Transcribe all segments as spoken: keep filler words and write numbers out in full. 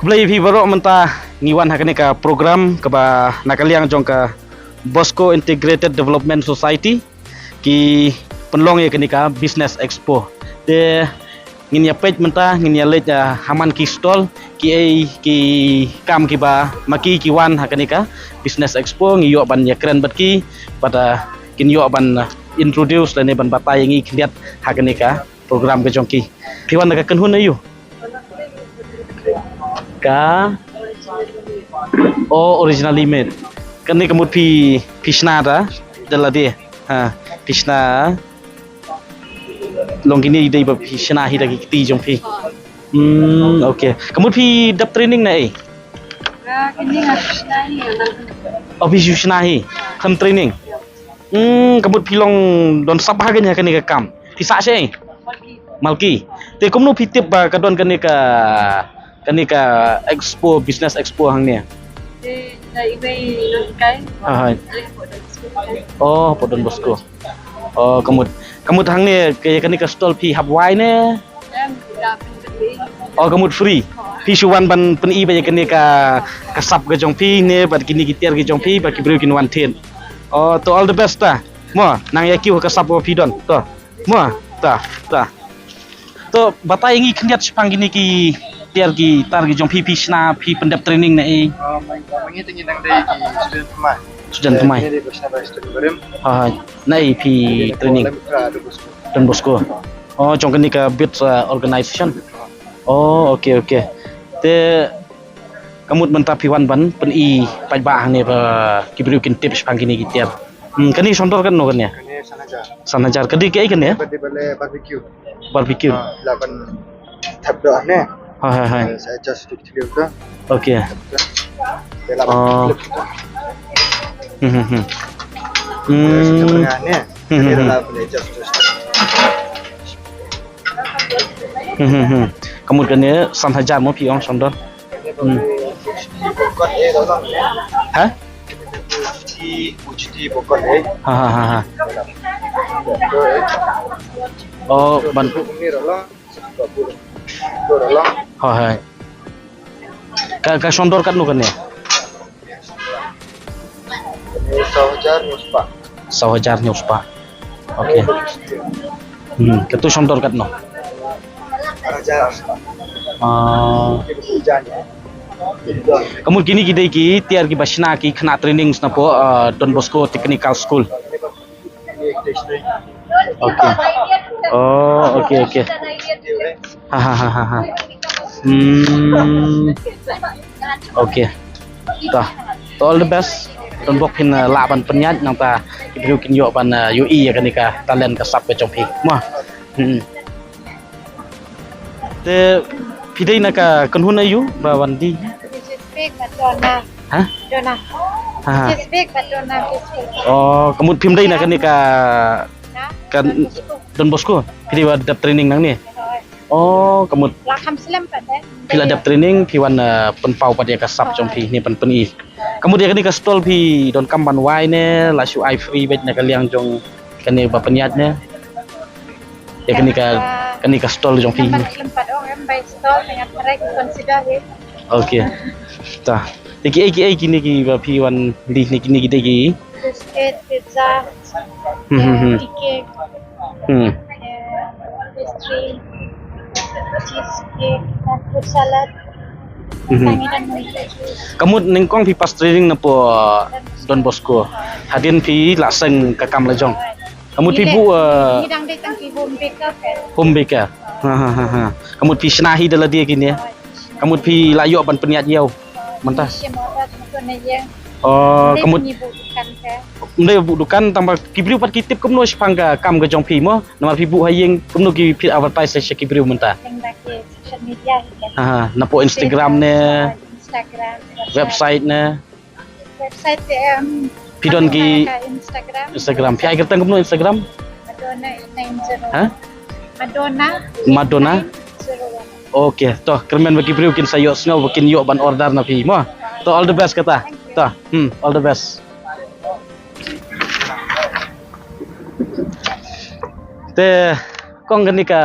Khublei phi baroh, mynta ngi wan ha kane ka program kaba na ka liang jong ka Bosco Integrated Development Society ki pynlong ïa kane ka Business Expo. Te ngin ïa peit mynta, ngin ïa leit, ah, ha man ki stall, ki ei ki kam kiba ma ki ki wan ha kane ka Business Expo, ngi ïoh ban ïa kren bad ki, bad, ah, kin ïoh ban, ah, introduce lane ban batai ïa ngi khyndiat ha kane ka program ka jong ki. Phi wan da ka kynhun aïu? Ka, oh, originally made. Kane ka mut phi, phi shna da, da lade. Ha, phi shna. Long kine dei ba phi shna hi da ki kti jong phi. Hmm, okay. Ka mut phi dap training na ei? Ka kine nga shna hi, nga. Oh, phi shu shna hi. Khlem training. Hmm, ka mut phi long don sap ha kane, kane ka kam. Phi sah shaei? Malki. Te kumno phi tip ba ka don kane ka, kane ka expo, business expo hangne? Te da iwei nonghikai. Ha, ha. Te hapoh Don Bosco. Oh, hapoh Don Bosco. Oh, ka mut. Ka mut hangne ka, kane ka stall phi hap wai ne? Em, da phi. Oh, ka mut free. Phi shu wan ban pyni ba ïa kane ka, ka sap ka jong phi ne, bad kine ki tiar ki jong phi, bad ki briew kin wan thied. Oh, to all the best ta. Mo, nang ïa kiew ha ka sap ba phi don. To. Mo, ta, ta. To, batai ngi khyndiat shaphang kine ki tiar ki tar ki jong phi, phi shna, phi pyndep training na ei? Ah, ma ngi, ma ngi te ngi dang dei ki student thymmai. Student thymmai. Ngi dei ba shna ba student barim. Ha, ha. Na ei phi training? Don Bosco. Don Bosco. Oh, jong kane ka Bits, uh, organization. Oh, okay, okay. Te ka mut mynta phi wan ban pyni paidbah hangne ba ki briew kin tip shaphang kine ki tiar. Hmm, kane shon dor katno kane? Kane san hajar. San hajar. Ka dei kaei kane? Ba dei ba le barbecue. Barbecue. Ah, la ban thep doh ne. Ha, ha, ha. Eh, sa adjust tu kecil tu. Okay. Bela. Oh. Flip tu. Hmm, hmm, hmm. Hmm. Setengah ne. Hmm, hmm, hmm. Bela boleh adjust tu. Hmm, hmm, hmm. Ka mut kane san hajar mo phi ong shon dor? Hmm. Ha? Ha, ha, ha, ha. Oh, ban. Ha, ha. Ka, ka shon dor katno kane? Saw hajar hynñiew spah. Saw hajar hynñiew spah. Okay. Hmm, katu shon dor katno? Ar hajar. Ah. Ka mut kine ki dei ki tiar kiba shna ki khynnah training sha napoh, ah, Don Bosco Technical School. Okay. Oh, okay, okay. Ha, ha, ha, ha, ha. Hmm. Okay. Ta. To all the best. Don bok phin, uh, lah ban pynïaid nangta ki briew kin ïoh ban, uh, ïohi ïa kane ka talent ka sap ka jong phi. Mo. Hmm. Te phi dei na ka kynhun aïu ba wan die? Chesapeake bad Dona. Ha? Dona. Ha, ha. Chesapeake bad Dona Preschool. Oh, ka mut phim dei na kane ka, na? Ka Don Bosco. Don Bosco. Phi dei ba dep training nangne? Hooid. Oh, ka mut. La kham slem pat eh. Phi la dep training, phi wan, eh, pynpaw pat ïa ka sap jong phi ne, pyn pyni. Ka mut ïa kane ka stall phi donkam ban wai ne, la shu ai free beit na ka liang jong kane ba pynïaid ne? Ïa kane ka, kane ka stall jong phi. Namar khlem pat ong em bai stall, tang ïa pyrshah consider hi. Okay. Ta. Te kiei kiei kine kiba phi wan die ne, kine ki dei ki? Biscuit, pizza, Hmm, hmm, hmm. Tea cake, Hmm. eh, pastry, cheese cake, fruit salad. Hmm, hmm. Tang ïa don mo. Ka mut nyngkong phi pass training napoh Don Bosco. Hadien phi la seng ka kam la jong. Ka mut phi buh, eh, ngi dang dei tang ki home baker kan. Home baker. Ha, ha, ha, ha. Ka mut phi shna hi da lade kine. Ka mut phi la ïoh ban pynïaid ïa u mynta? Shim order mynta na ïing. Oh, ka mut. Ngi buh dukan ka. Ym dei buh dukan, tang ba ki briew pat ki tip kumno shaphang ka kam ka jong phi mo? Namar phi buh ha ïing, kumno ki phi advertise sha ki briew mynta? Tang ba ki social media hi kan. Ha, ha, napoh Instagram ne? Instagram, Instagram, WhatsApp. Website ne? Website te em. Phi don ki Instagram. Instagram. Phi ai kyrteng kumno Instagram? Madonna eight nine zero. Ha? Madonna. Madonna? Eight nine zero one. Okay, to kyrmen ba ki briew kin sa ïohsngew ba kin ïoh ban order na phi mo. To all the best kata. Thank you. To, hmm, all the best. Te kong kane ka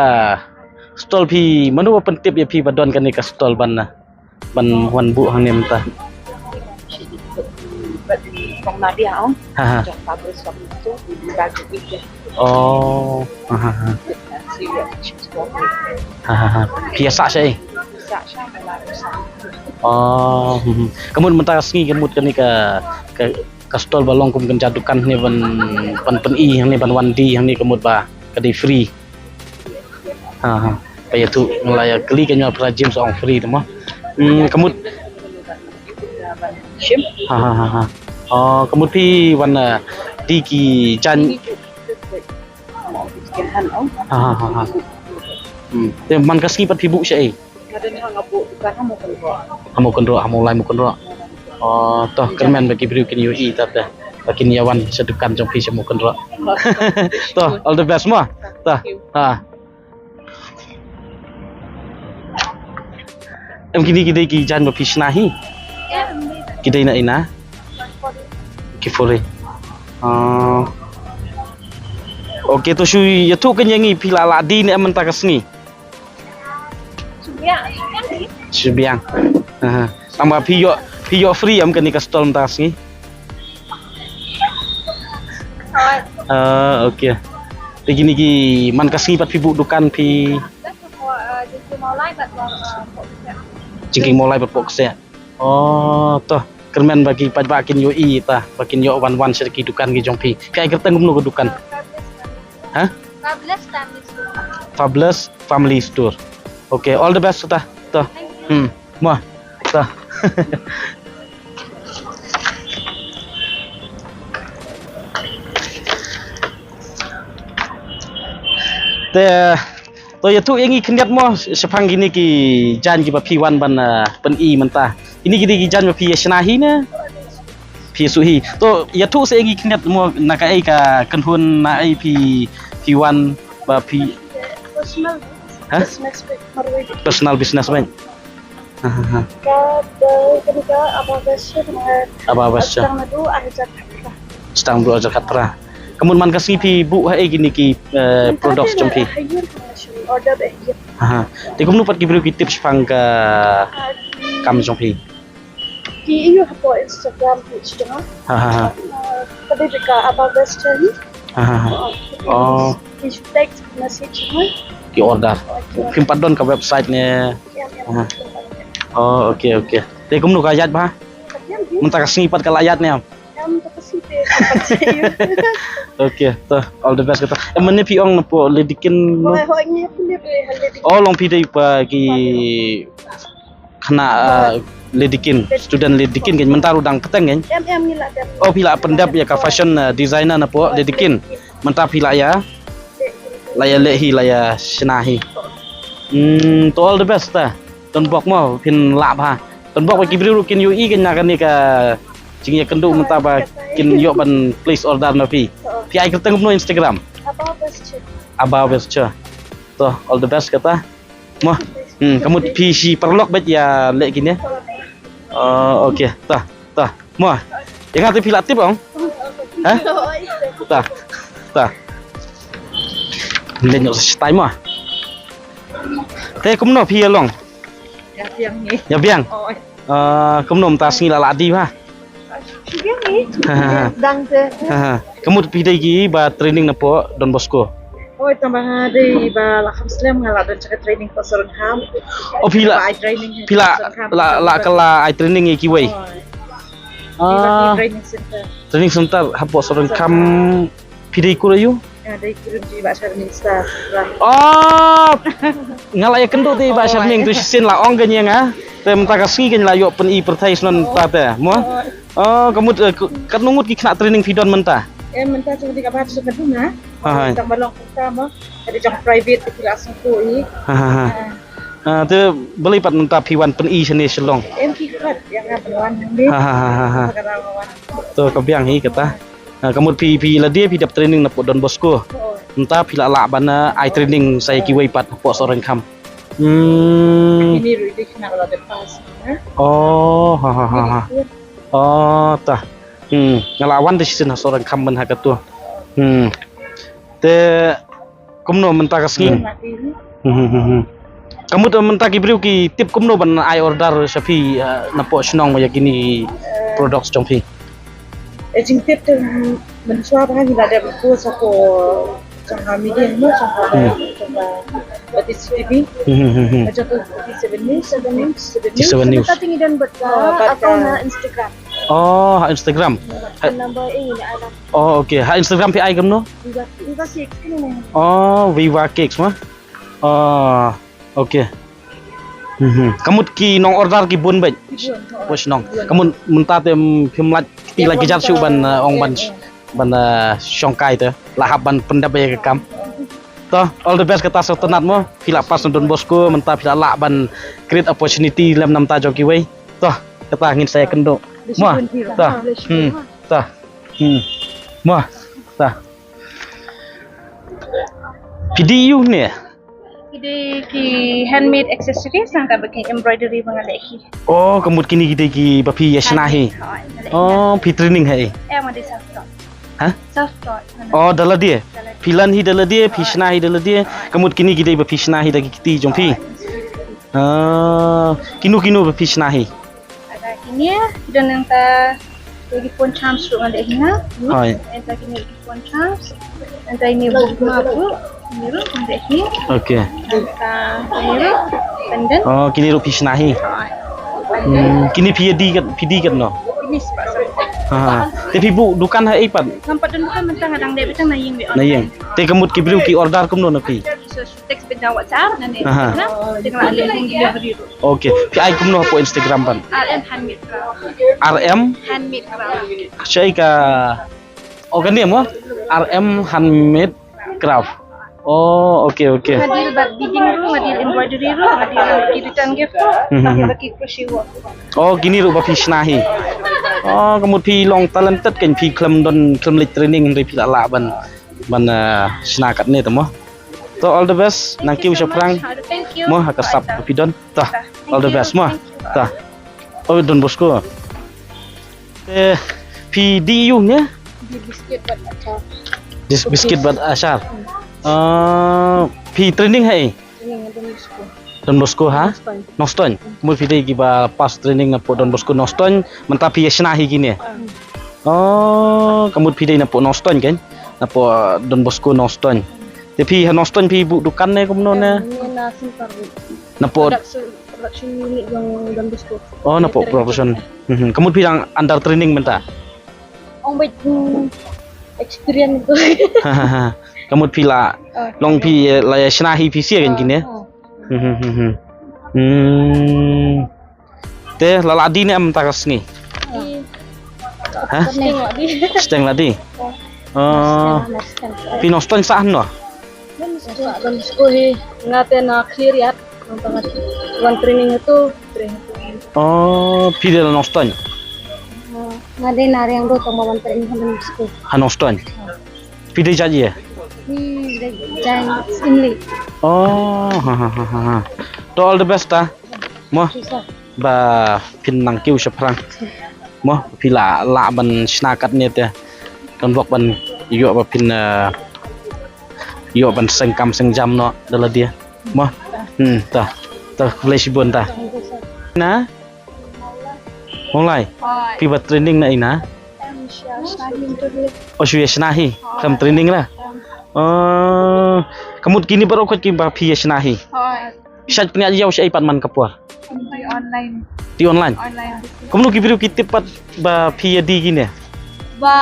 stall phi, mano ba pyntip ïa phi ba don kane ka stall ban na? ban wan buh hangne mynta? Ha ha. Oh, ha ha ha. Ha ha ha. Phi ïa sah shaei? Oh, hmm, hmm. Ka mut mynta ka sngi ka mut kane ka, ka, ka stall ba long kum kane ka dukan hangne ban, ban pyni hangne, ban wan die hangne, ka mut ba ka dei free. Ha ha. Ba ïathuh, nga la ïa kylli ka, nga phi la James ong free te mo. Hmm, ka mut. Ha ha ha ha. Oh, ka mut phi wan, eh, die ki jaiñ. Ha ha ha ha. Hmm. Te man ka sngi pat phi buh shaei? Nga don ha nga buh dukan ha Mawkynroh. Ha Mawkynroh, ha Mawlai Mawkynroh. Oh, to kyrmen ba ki briew kin ïohi te, ba kin ïa wan sha dukan jong phi sha Mawkynroh. To, all the best mo. To. Ha. Em, kine ki dei ki jaiñ ba phi shna hi? Ki dei na ina? Ki foreign. Ah. Ok, to shu ïathuh kane ïa ngi, phi la lah die ne em mynta ka sngi? Shu biang. Aha. Tang ba phi ïoh, phi ïoh free em kane ka stall mynta ka sngi? Ah, ok. Te kine ki, man ka sngi pat phi buh dukan phi? Jingkieng Mawlai bad Pohkseh. Oh, to kyrmen ba ki paidbah kin ïohi te, ba kin ïoh wan wan sha ki dukan ki jong phi. Phi ai kyrteng kumno ka dukan? Ha? Fabulous Family Store. Fabulous Family Store. Ok, all the best te. To. Hmm. Mo. Te. Te, to ïathuh ïa ngi khyndiat mo shaphang kine ki jaiñ kiba phi wan ban, eh, pyni mynta. Kine ki dei ki jaiñ ba phi ïa shna hi ne phi ïa suh hi? To ïathuh sa ïa ngi khyndiat mo, na kaei ka kynhun, na ei phi, phi wan ba phi. Personal. Ha? Business beit, marwei. Personal business beit. Ha ha ha. Ka, ka, ka, ka Aba West Sha. Aba West Sha. Sdang naduh ar hajar khatphra. Sdang naduh ar hajar khatphra. Ka mut man ka sngi phi buh haei kine ki, eh, products jong phi? Ha ha. Te kumno pat ki briew ki tip shaphang ka kam jong phi? Ki ïoh hapoh Instagram page jong nga. Ha ha ha. Uh, ka dei ka Aba West Sha hi. Ha ha ha. Oh. Ki shu text message jong nga. Ki order. Phim pat don ka website ne? Em, em. Ha. Oh, ok, ok. Te kumno ka ïaid bha? Mynta ka sngi pat ka la ïaid ne em? Em, mynta ka sngi te ka pat ïaid. Ok, to all the best kata. Em, mynne phi ong napoh Ladikin? Hooid, hooid, ngi phi dei ha Ladikin. Oh, long phi dei pa ki khynnah, uh, Ladikin, student Ladikin kan, mynta ruh dang bteng kan? Em, em, ngi la dep. Oh, phi la pyndep ïa ka fashion, uh, designer napoh Ladikin. Mynta phi la ïa, la ïa leh hi, la ïa shna hi. Hmm, to all the best te. Don bok mo, phin lah bha. Don bok ba ki briew ruh kin ïohi kan na kane ka jingïakynduh mynta ba kin ïoh ban place order na phi. Phi ai kyrteng kumno Instagram? Aba West Sha. Aba West Sha. To all the best kata. Mo. Hmm, ka mut phi shi paralok bad ïa leh kine. Oh, ok. Ta, ta. Mo. Ïa nga te phi la tip ong? Ha? Ta. Ta. Leh noh sa shatai mo. Te kumno phi ïa long? Ïa biang ni. Ïa biang. Oh. Ah, kumno mynta sngi la lah die bha? Shu biang ni. Ha, ha, ha. Dang te. Ha, ha. Ka mut phi dei kiba training napoh Don Bosco? Oi, tang ba nga dei ba la kham slem nga la don jaka training poh Sohryngkham. Oh, phi la, phi la, la, la kylla ai training ïa kiwei. Oi. Ah. Training center. Training center hapoh Sohryngkham. Phi dei kur aïu? Nga dei kur jong i Bah Sharming Star. Oh! Nga la ïakynduh te i Bah Sharming, tu shisien la ong kane ïa nga. Te mynta ka sngi kan la ïoh pyni pyrthei shnong ta te. Mo? Oh, ka mut, eh, katno ngut ki khynnah training phi don mynta? Eh, mynta jong ka dei kaba shu ka duna. Ha, ha. Tang ba long mynta mo. Ka dei jong private te ki la sngewthuh hi. Ha, ha, ha. Ah, te balei pat mynta phi wan pyni shane Shillong? Em ki khot ïa nga ban wan hangne. Ha, ha, ha, ha, ha. Ka dei wan. To ka biang hi kata. Ah, ka mut phi, phi la dei phi dep training napoh Don Bosco. Oh. Mynta phi la lah ban, ah, ai training sa ïa kiwei pat hapoh Sohryngkham. Hmm. Ini ruh dei khynnah la dep pass, ha? Oh, ha, ha, ha, ha. Oh, ta. Hmm, nga la wan te shisien ha Sohryngkham ban ha katu. Hmm. Te kumno mynta ka sngi? Hmm, hmm, hmm, hmm. Ka mut mynta ki briew ki tip kumno ban ai order sha phi, eh, napoh shnong ïa kine products jong phi? Eh, jingtip te mynshuwa ba ngi la dep post hapoh jong ka media mo, jong ka, Hmm. jong ka T C T V. Hmm, hmm, hmm, hmm. Jong ka T seven News, seven News, seven News. T seven News. Mynta te ngi don bad ka, oh, bad ka account ha Instagram. Oh, ha Instagram. Bad phone number eh ngi ai lang. Oh, okay. Ha Instagram phi ai kumno? Viva Cakes. Viva Cakes kane. Oh, Viva Cakes mo. Oh, okay. Mhm. Ka mut ki nong order ki bun beit. Ki bun, oh. Bun nong. Ki bun. Ka mut mynta te, mm, phim lah, phi lah kjat shuh ban, eh, ong ban, eh, eh, ban, eh, shongkai te. Lah hap ban pyndep ïa ka kam. To, all the best kata sngewtynnat mo. Phi lah pass na Don Bosco, mynta phi lah lah ban create opportunity lem na bynta jong kiwei. To, kata ngin sa ïakynduh. Mo. To. Hmm. To. Hmm. Mo. To. Phi dei aïu ne? Ki dei ki handmade accessories, nangta bad ki embroidery ba nga leh hi. Oh, ka mut kine ki dei kiba phi ïa shna hi. Handmade, oh, nga leh hi. Oh, phi training ha ei? Eh, nga dei self taught. Ha? Self taught. Oh, da lade? Da lade. Phi learn hi da lade, phi shna hi da lade. Ka mut kine ki dei ba phi shna hi da ki kti jong phi. Ah, kino kino ba phi shna hi? Ada kine, don nangta ki phone charms ruh nga leh hi nga. Hooid. Nangta kine ki phone charms. Nangta kine bookmark ruh, kine ruh nga leh hi. Okay. Nangta kine ruh pendant. Oh, kine ruh phi shna hi. Hooid. Hmm, kine phi ïa die kat, phi die katno? Kine spah san. Ha, ha. Te phi buh dukan ha ei pat? Ngam pat don dukan mynta, nga dang leh beit tang na ïing beit online. Na ïing. Te ka mut ki briew ki order kumno na phi? Text beit na WhatsApp, na ne. Aha. Na, te nga la leh home delivery ruh. Okay. Phi ai kumno hapoh Instagram pat? R M Handmade Craft. R M? Handmade Craft. Shaei ka, oh, kane mo? R M Handmade Craft. Oh, okay, okay. Nga deal bad beading ruh, nga deal embroidery ruh, nga deal ki return gift ruh, mhm, mhm, bad ki crochet work. Oh, kine ruh ba phi shna hi. Oh, ka mut phi long talented kan, phi khlem don, khlem leit training hynrei phi lah lah ban, ban, eh, shna katne te mo. To, all the best. Nang kiew shaphrang. Thank you so much. Thank you. Mo, ha ka sap ba phi don. To, all the best mo. Thank you. To. Oh, Don Bosco. Eh, phi dei aïu ne? Dei biskit bad achar. Dei biskit bad achar. Hmm. Ah, phi training ha ei? Training ha Don Bosco. Don Bosco ha? Nongstoiñ. Nongstoiñ. Hmm. Mut phi dei kiba pass training napoh Don Bosco Nongstoiñ, mynta phi ïa shna hi kine. Hmm. Oh, ka mut phi dei napoh Nongstoiñ kan? Napoh Don Bosco Nongstoiñ. Te phi ha Nongstoiñ phi buh dukan ne kumno ne? Em, ne na center. Napoh production, production unit jong Don Bosco. Oh, napoh production. Mhm. Ka mut phi dang under training mynta? Ong beit, hmm, experience tu. Ha, ha, ha. Ka mut phi la, oh, long phi, eh, la ïa shna hi phi sha kan kine. Oh. Mhm, mhm. Hmm. Te la la die ne em mynta ka sngi? Di. Ha? Shiteng la die. Shiteng la die. Oh. Oh. Shiteng, shiteng. Phi Nongstoiñ sah hano? Nongstoiñ, Nongstoiñ hi nga te na Khliehriat. Nangta nga wan training hato, training hato. Oh, phi dei la Nongstoiñ? Nga dei na Riangdo, tang ba wan training ha Nongstoiñ. Ha Nongstoiñ. Phi dei jait ei? Phi dei jait Syiemlieh. Oh, ha, ha, ha, ha, ha. To, all the best ta. Mo, ba phin nang kiew shaphrang. Mo, phi lah, lah ban shna katne te. Kan bok ban ïoh ba phin, eh, ïoh ban seng kam seng jam noh da lade. Mo. Hmm, ta. Ta, khublei shibun ta. Na? Mawlai. Phi ba training na ei na? Em, shu ïa shna hi mynta hi. Oh, shu ïa shna hi. Khlem training la. Em. Oh, ka mut kine baroh kot kiba phi ïa shna hi. Shait pynïaid ïa u shaei pat man ka por? Online. Ti online? Online. Kumno ki briew ki tip pat ba phi ïa die kine? Ba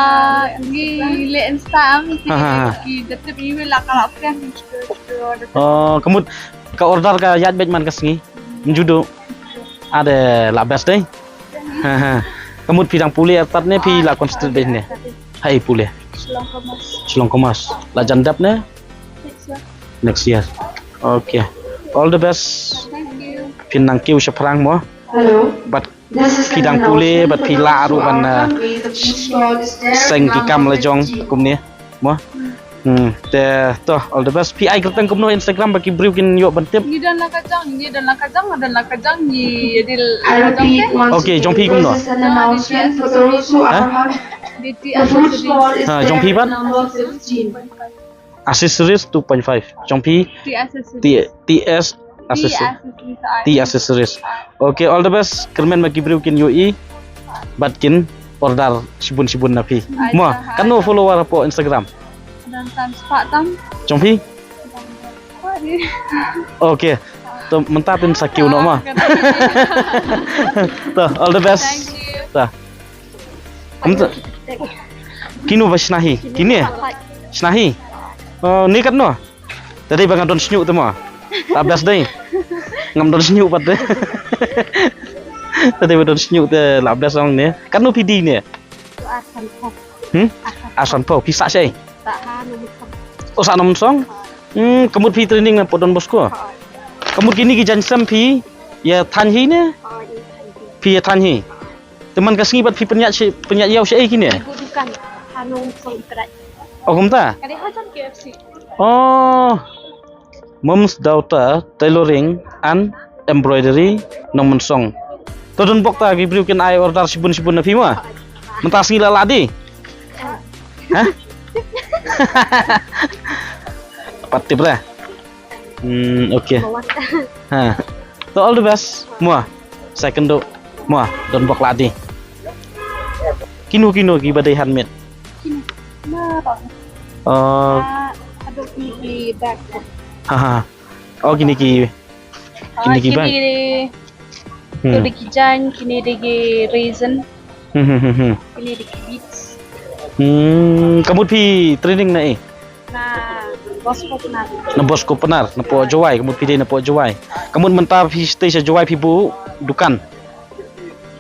ngi leh Insta, em, ki, ha, ha, ha, ki da tip ïa u la ka la pyrshang. Oh, ka mut ka order ka ïaid beit man ka sngi. Mjudu. Ade la best dei. Ha, ha. Ka mut phi dang pule artat ne phi la concentrate beit ne? Hai pule. Shillong Commerce. Shillong Commerce. La jan dep ne? Next year. Next year. Okay. All the best. Thank you. Phin nang kiew shaphrang mo. Hello. Bad phi dang pule, bad phi lah ruh ban, uh, seng ki kam la jong kumne. Mo. Hmm, te to, all the best. Phi ai kyrteng kumno Instagram ba ki briew kin ïoh ban tip? Ngi don la ka jong, ngi don la ka jong, don la ka jong, ngi dei la ka jong te. Okay, jong phi kumno? Ha? Dei T S. Ha, jong phi pat? Accessories two point five. Jong phi? T S. T S. Accessory. Tea accessories. Okay, all the best. Kyrmen ba ki briew kin ïohi bad kin order shibun shibun na phi. Mo, katno follower hapoh Instagram? Jong phi? Okay. To mynta phin sa kiew noh mo. To all the best. Thank you. To. Kino ba shna hi? Kine? Shna hi? Oh, ne katno? Te dei ba nga don shñiuh te mo. La best dei. Ngam don shñiuh pat te. Te dei ba don shñiuh te la best ong ne. Katno phi die ne? Arsan phew. Hmm? Arsan phew. Phi sah shaei? Sah ha Nongmynsong. Oh, sah Nongmynsong? Hmm, ka mut phi training na pdeng Don Bosco? Ka mut kine ki jaiñ sem phi ïa thaiñ hi ne? Phi ïa thaiñ hi. Te man ka sngi pat phi pynïaid shi, pynïaid ïaw shaei kine? Buh dukan ha Nongmynsong. Oh, kumta? Ka dei hajan K F C. Oh. Mum's Daughter Tailoring and Embroidery, Nongmynsong. To don bok ta ki briew kin ai order shibun shibun na phi mo. Mynta sngi la lah die? Ha? Pat tip re. Hmm, okay. Ha. To all the best. Mo. Second do. Mo, don bok lah die. Kino kino ki ba dei handmade? Kino. Na, to. Oh. Ah, aduh, kine ki bag. Ha ha. Oh, kine ki, kine ki bag. Kine dei, hmm, to dei ki jaiñ, kine dei ki resin. Hmm, hmm, hmm, hmm. Kine dei ki beads. Hmm, ka mut phi training na ei? Na Bosco Pnar. Na Bosco Pnar, na poh Jowai, ka mut phi dei na poh Jowai. Ka mut mynta phi stay sha Jowai phi buh dukan.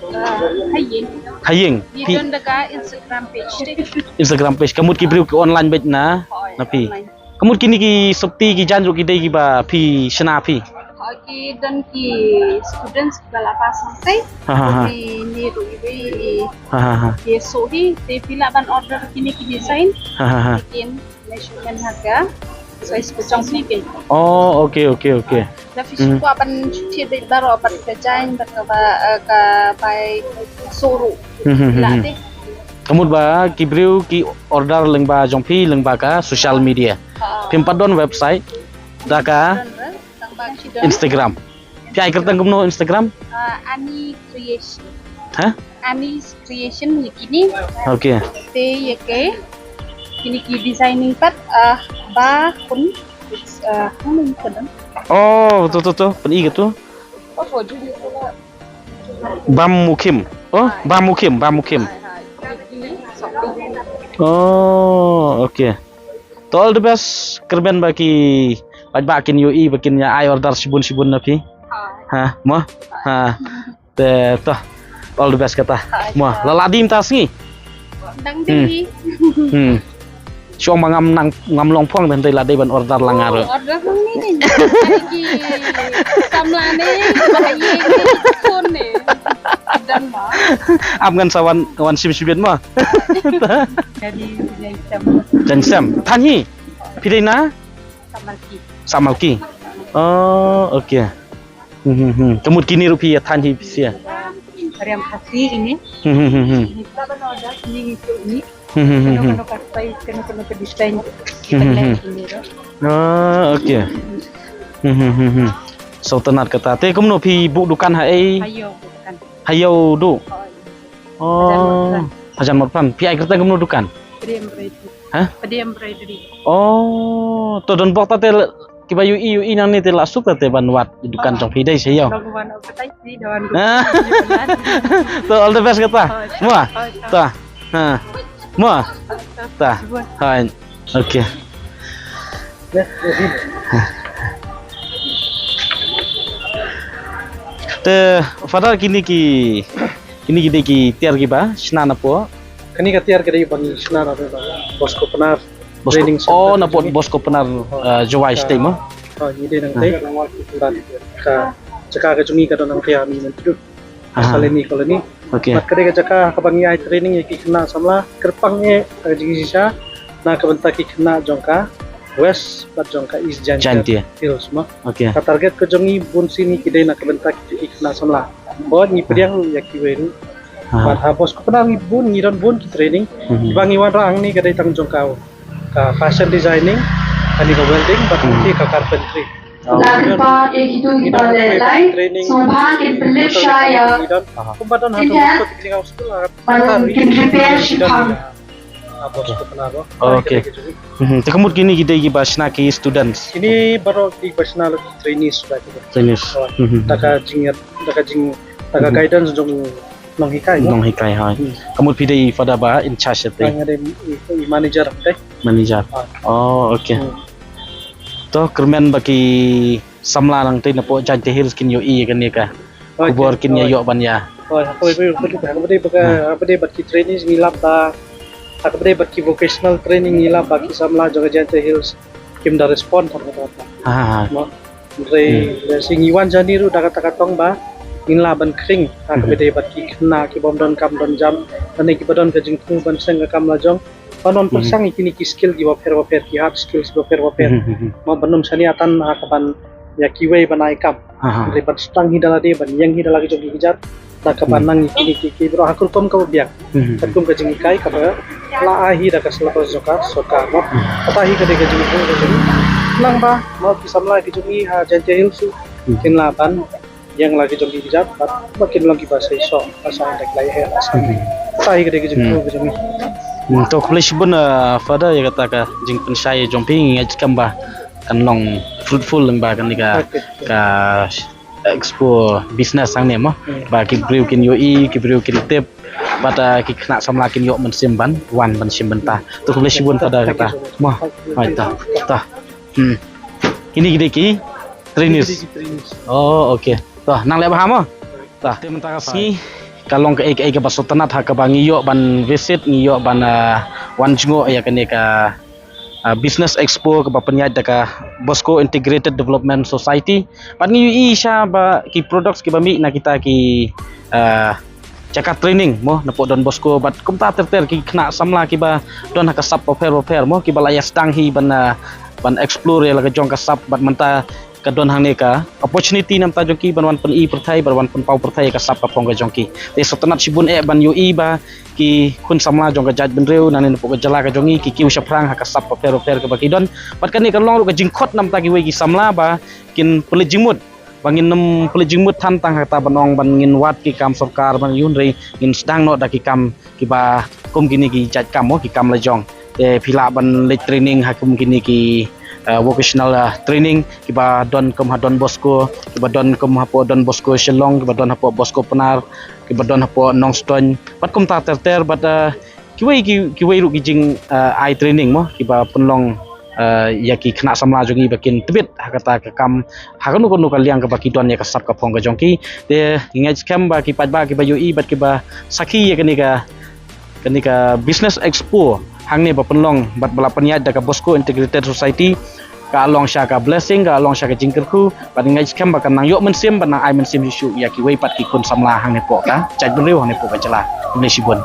Ah, ha ïing. Ha ïing. Phi don da ka Instagram page te. Instagram page. Ka mut ki briew ki online beit na, na phi. Online. Ka mut kine ki sopti ki jaiñ ruh ki dei kiba phi shna phi. Ha, ki don ki students kiba la pass nangtai. Ha, ha, ha. Ki ni ruh ki dei. Ha, ha, ha. Ki soh hi, te phi lah ban order kine ki design. Ha, ha, ha. Ki measurement ha ka size ka jong phi. Oh, okay, okay, okay. Da phi shu kwah ban shu thied beit baroh bad ka jaiñ bad kaba, eh, ka bai soh ruh. Hmm, hmm, hmm, hmm. Lah te. Ka mut ba ki briew ki order lyngba jong phi lyngba ka social media. Ha. Phim pat don website da ka Instagram. Phi ai kyrteng kumno Instagram? Ah, Ani Creation. Ha? Ani's Creation ïa kine. Okay. Te ïa ke kine ki designing pat, ah, ba kun, ah, kun kun. Oh, to, to, to. Pyn-i ka tu. Bam Mukim. Oh, Bam Mukim, Bam Mukim. Oh, okay. To all the best, kyrmen ba ki, ba kin ïohi, ba kin ïa ai order shibun shibun na phi. Ha, mo? Ha. Te, to. All the best kata. Mo, la lah die mynta sngi? Dang die. Hmm. Shu ong ba ngam nang, ngam long phong, te la dei ban order lang nga ruh. Order lang ni. Ai ki samla ne, ba ha ïing ne, phone ne. Dang ba. Ap ngan sa wan, wan shim shibit mo. Jadi, jaiñ sem. Jaiñ sem. Thaiñ hi. Phi dei na? Samalki. Samalki. Oh, okay. Hmm, hmm, hmm. Ka mut kine ruh phi ïa thaiñ hi phi sha. Riam Khasi ini. Hmm, hmm, hmm, hmm. Ini ngi tu ini. Hmm, hmm, hmm, hmm. Kano kano ka size, kano kano ka design. Hmm, hmm, hmm. Ini ruh. Ah, okay. Hmm, hmm, hmm, hmm. Sngewtynnat kata. Te kumno phi buh dukan ha ei? Ha ïew duh. Ha ïew duh. Oh. Hajan Motphran. Phi ai kyrteng kumno dukan? Pdeng Embroidery. Ha? Pdeng Embroidery. Oh, to don bok ta te kiba ïohi ïohi nangne te la suk ta te ban wad dukan jong phi dei sha ïew. Long wan of the time ni don. Ah. To all the best kata. Mo. Ta. Ha. Mo. Ta. Hai. Okay. Te Father, kine ki, kine ki dei ki tiar kiba shna napoh? Kane ka tiar ka dei ba ngi shna napoh Bosco Pnar Training Center. Oh, napoh Bosco Pnar, uh, Jowai State mo? Oh, ngi dei nangtai. Bad ka jaka ka jong ngi ka don nangtai ha Mihmyntdu. Aha. Saleni Colony. Okay. Bad ka dei ka jaka kaba ngi ai training ïa ki khynnah samla kyrpang eh ka jingshisha na ka bynta ki khynnah jong ka West bad jong ka East Jaintia Hills mo. Okay. Ka target ka jong ngi bun sien ki dei na ka bynta ki khynnah samla. Bad ngi pdiang ïa kiwei ruh. Aha. Bad ha Bosco Pnar ngi bun, ngi don bun ki training. Mhm. Kiba ngi wanrah hangne ka dei tang jong ka, ka fashion designing, kane ka welding bad ki ka carpentry. La kyrpad ïa kito kiba leh live sngewbha kin pynlip shai ïa. Kumba don ha, ban kin prepare shiphang. Okay. Te ka mut kine ki dei kiba shna ki students? Kine baroh kiba shna la ki trainees la ki. Trainees. Da ka jing, da ka jing, da ka guidance jong nonghikai. Nonghikai, hooid. Ka mut phi dei Father ba in charge te? Nga dei manager te. Manager. Oh, okay. To kyrmen ba ki samla nangtei napoh Jaintia Hills kin ïohi ïa kane ka khubor, kin ïa ïoh ban ïa. Hooid, hooid, hooid, hooid, hooid, hooid, bad ki trainees ngi lap ba, hooid, bad ki vocational training ngi lap ba ki samla jong ka Jaintia Hills kim da respond tam kata. Ha, ha. Hynrei lehse ngi wan jani ruh da kata ka tong ba ngin lah ban khring, hooid, bad ki khynnah ki bym don kam don jam, lane kiba don ka jingthmu ban seng ka kam la jong. Ban ym pyrshang ïa kine ki skill kiba pher ba pher, ki hard skills kiba pher ba pher. Mo ban ym shaniah tan ha kaban ïa kiwei ban ai kam. Hynrei ban sdang hi da lade, ban ïeng hi da la ki jong ki kjat. Da kaban nang ïa kine ki, ki baroh ha ka rukom kaba biang. Katkum ka jinghikai kaba la ai hi da ka syllabus jong ka sorkar, mo. Kata hi ka dei ka jinghikai ka jong ngi. Nang ba mo ki samla ki jong ngi ha Jaintia Hills kin lah ban ïeng la ki jong ki kjat, bad ba kin long kiba seisoh, ba sa ïeng da ki laiher la sa. Kata hi ka dei ka jinghikai ka jong ngi. To khublei shibun, ah, Father, ïa kata ka jingpynshai jong phi, nga ngeit skhem ba kan long fruitful lyngba kane ka, ka expo business hangne, mo. Ba ki briew kin ïohi, ki briew kin tip, bad, ah, ki khynnah samla kin ïoh mynsiem ban wan ban shim bynta. To khublei shibun Father kata, mo. Hooid, to, to. Hmm. Kine ki dei ki trainees. Oh, okay. To nang leh bha, mo. To te mynta ka sngi ka long kaei kaei kaba sngewtynnat ha kaba ngi ïoh ban visit, ngi ïoh ban, ah, wan jngoh ïa kane ka, ah, business expo kaba pynïaid da ka Bosco Integrated Development Society. Bad ngi ïohi sha ba ki products kiba mih na kita ki, ah, jaka training, mo, napoh Don Bosco, bad kumta ter ter ki khynnah samla kiba don ha ka sap bapher bapher, mo, kiba la ïa sdang hi ban, ah, ban explore ïa la ka jong ka sap, bad mynta ka don hangne ka opportunity namar jong ki ban wan pyni pyrthei, ban wan pynpaw pyrthei ïa ka sap ka phong ka jong ki. Te sngewtynnat shibun eh ban ïohi ba ki khun samla jong ka jaitbynriew nangne napoh ka jylla ka jong ngi ki kiew shaphrang ha ka sap bapher bapher kaba ki don. Bad kane ka long ruh ka jingkhot namar kiwei ki samla ba kin pynleit jingmut, ba ngin nym pynleit jingmut than tang ha kata ban ong ban ngin wad ki kam sorkar ban ïoh, hynrei ngin sdang noh da ki kam kiba kum kine ki jait kam, mo, ki kam la jong. Te phi lah ban leit training ha kum kine ki, eh, vocational, eh, training kiba don kum ha Don Bosco, kiba don kum hapoh Don Bosco Shillong, kiba don hapoh Bosco Pnar, kiba don hapoh Nongstoiñ, bad kumta ter ter, bad, eh, kiwei ki, kiwei ruh ki jing, eh, ai training, mo, kiba pynlong, eh, ïa ki khynnah samla jong ngi ba kin tbit ha kata ka kam, ha kano kano ka liang kaba ki don ïa ka sap ka phong ka jong ki. Te ngi ngeit skhem ba ki paidbah kiba ïohi bad kiba sakhi ïa kane ka, kane ka business expo hangne ba pynlong bad ba la pynïaid da ka Bosco Integrated Society, ka long sha ka blessing, ka long sha ka jingkyrkhu, bad ngi ngeit skhem ba kan nang ïoh mynsiem, bad nang ai mynsiem shuh shuh ïa kiwei pat ki khun samla hangne hapoh ka jaitbynriew, hangne hapoh ka jylla. Khublei shibun.